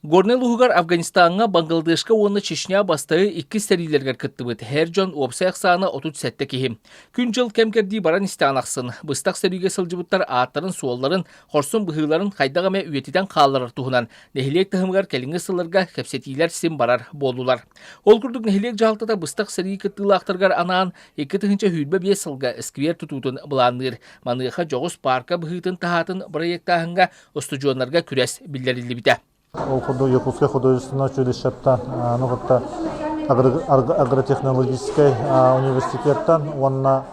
Горнай улууһугар Афганистаҥҥа, Бангладешка уонна Чечня бастакы иккис сэриилэригэр кыттыбыт эр дьон уопсай ахсаана 37 киһи. Күн-дьыл кэм-кэрдии баран истэҕин ахсын, быстах сэриигэ сылдьыбыттар ааттарын-суолларын, хорсун быһыыларын хайдах эмэ үйэтитэн хаалларар туһунан нэһилиэк таһымыгар кэлиҥҥи сылларга кэпсэтиилэр син барар буоллулар. Ол курдук нэһилиэк дьаһалтата быстах сэрии кыттыылаахтарыгар анаан 2025 сылга сквер тутуутун былаанныыр. Маныаха дьоҕус паарка быһыытын-таһаатын бырайыактааһыҥҥа устудьуоннарга күрэс биллэриллибитэ. Ол курдук Якутскай художественное училищеттан, ну кытта агротехнологическай университеттан уонна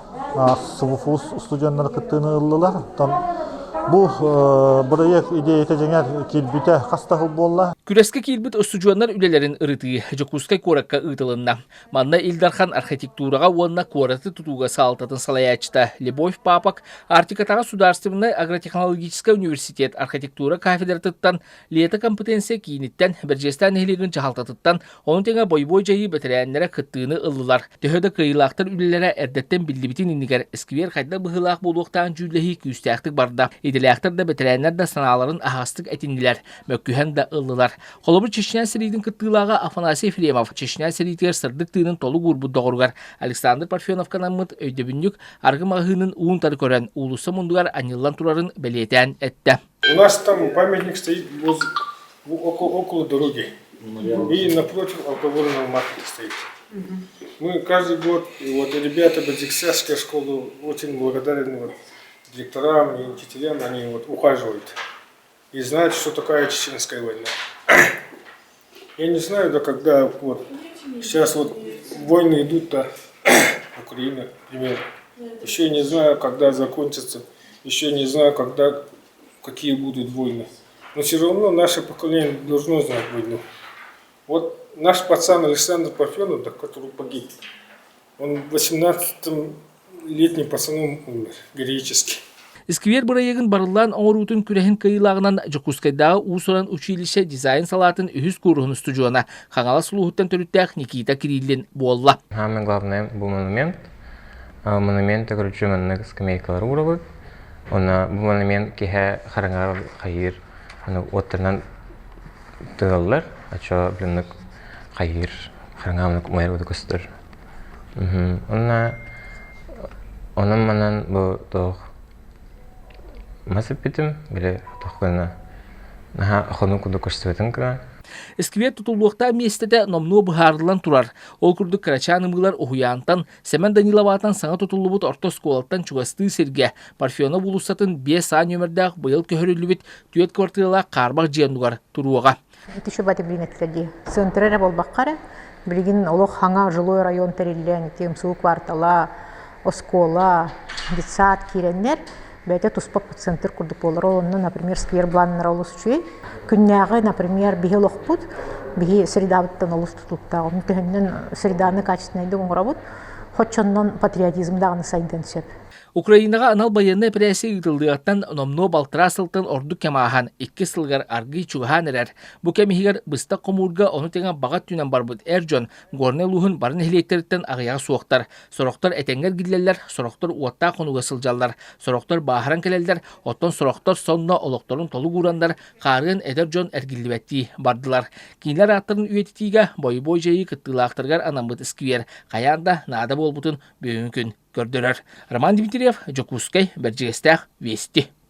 СВФУ студеннара кыттыыны ыллылар. Оттон бу бырайыак идеята дьиҥэр киирбитэ хас да сыл буолла. Күрэскэ киирбит устудьуоннар үлэлэрин ырытыы Дьокуускай куоракка ыытылынна. Манна Ил Дархан архитектураҕа уонна куораты тутууга салалтатын салайааччыта Любовь Папок Арктикатааҕы судаарыстыбаннай агротехнологическай университет архитектура кафедратыттан Лето компетенция кииниттэн, Бэрдьиэстээх нэһилиэгин дьаһалтатыттан, ону тэҥэ бойобуой дьайыы бэтэрээннэрэ кыттыыны ыллылар. Төһө да кыайыылаахтар үлэлэрэ эрдэттэн биллибитин иннигэр сквер хайдах быһыылаах буолуохтааҕын дьүүллэһии күүстээхтик барда. Идэлээхтэр да бэтэрээннэр да санааларын аһаҕастык этиннилэр, мөккүһэн да ыллылар. Холобур, Чечня сэриитин кыттыылааҕа Афанасий Ефремов Чечня сэриитигэр сырдык тыынын толук уурбут доҕоругар Александр Парфеновка анаммыт өйдөбүнньүк аргы маҕаһыынын уун-утары көрөн, уулусса муннугар анньыллан турарын бэлиэтээн эттэ. У нас там памятник стоит около дороги. И напротив алкогольного маркета стоит. Мы каждый год, вот ребята Бадиксяшской школы очень благодарны вот, директорам и учителям, они вот ухаживают. И знают, что такая чеченская война. Я не знаю, да когда вот сейчас вот войны идут-то, Украина, например. Еще не знаю, когда закончится, еще не знаю, когда, какие будут войны. Но все равно наше поколение должно знать войну. Вот наш пацан Александр Парфенов, да, который погиб, он 18-летним пацаном умер героически. Сквер бырайыагын барыллаан оҥоруутун күрэһин кыайыылааҕынан Дьокуускайдааҕы уус-уран училище дизайн салаатын үһүс кууруһун устудьуона Хаҥалас улууһуттан төрүттээх Никита Кириллин буолла. Самое главное бу монумент. Монумент короче маннык скамейкалары уурабыт. Уонна бу монумент киһи хараҥаҕа хайыыр уоттарынан тыаллар. Очо блин хайыыр хараҥаҕа умайар уота көстөр. Уонна онон-манан бу туох мас эппитим, били туох гына наһаа хонуу курдук көстүбэтин гына. Сквер тутуллуохтаах миэстэтэ номнуо быһаарыллан турар. Ол курдук кырачаан ымыылар уһуйаантан, Сэмэн Данилов аатынан саҥа тутуллубут орто оскуолаттан чугастыы сиргэ Парфенов уулуссатын 5 А нүөмэрдээх быйыл көһөрүллүбүт түөрт квартиралаах хаарбах дьиэ оннугар туруоҕа. Ити шубатыблин этилэр дии. Центр эрэ буолбакка эрэ, билигин олох хаҥа жилой район тэриллэн, ити ымсуу квартала, оскуола, детсад киирэннэр, бэйэтэ туспа центр курдук буолар. Ол онно, например, сквер планнара олус үчүгэй. Күннээҕи, например, биһи олохпут, биһи средабыттан олус тутулуктаах. Ону төһөннөн среданы качественнайдык оҥоробут, хоччоннон патриотизм даҕаны сайдыан сөп. Украинаҕа анал байыаннай эпэрээссийэ ыытыллыаҕыттан номнуо балтараа сылтан ордук кэм ааһан, иккис сылыгар аргыый чугаһаан эрэр. Бу кэм иһигэр быстах хомуурга ону тэҥэ баҕа өттүнэн барбыт эр дьон Горнай улууһун бары нэһилиэктэриттэн аҕыйаҕа суохтар. Сорохтор этэҥҥэ эргиллэллэр, сорохтор уоттаах хонууга сылдьаллар, сорохтор бааһыран кэлэллэр, оттон сорохтор сонно олохторун толук уураннар, хаарыан эдэр дьон эргиллибэттии бардылар. Кинилэр ааттарын үйэтитиигэ бойобуой дьайыы кыттыылаахтарыгар анаммыт сквер хайаан да наада буолбутун бүгүҥҥү күн көрдөрөр. Роман Дмитриев, Дьокуускай, Бэрдьигэстээх, Вести.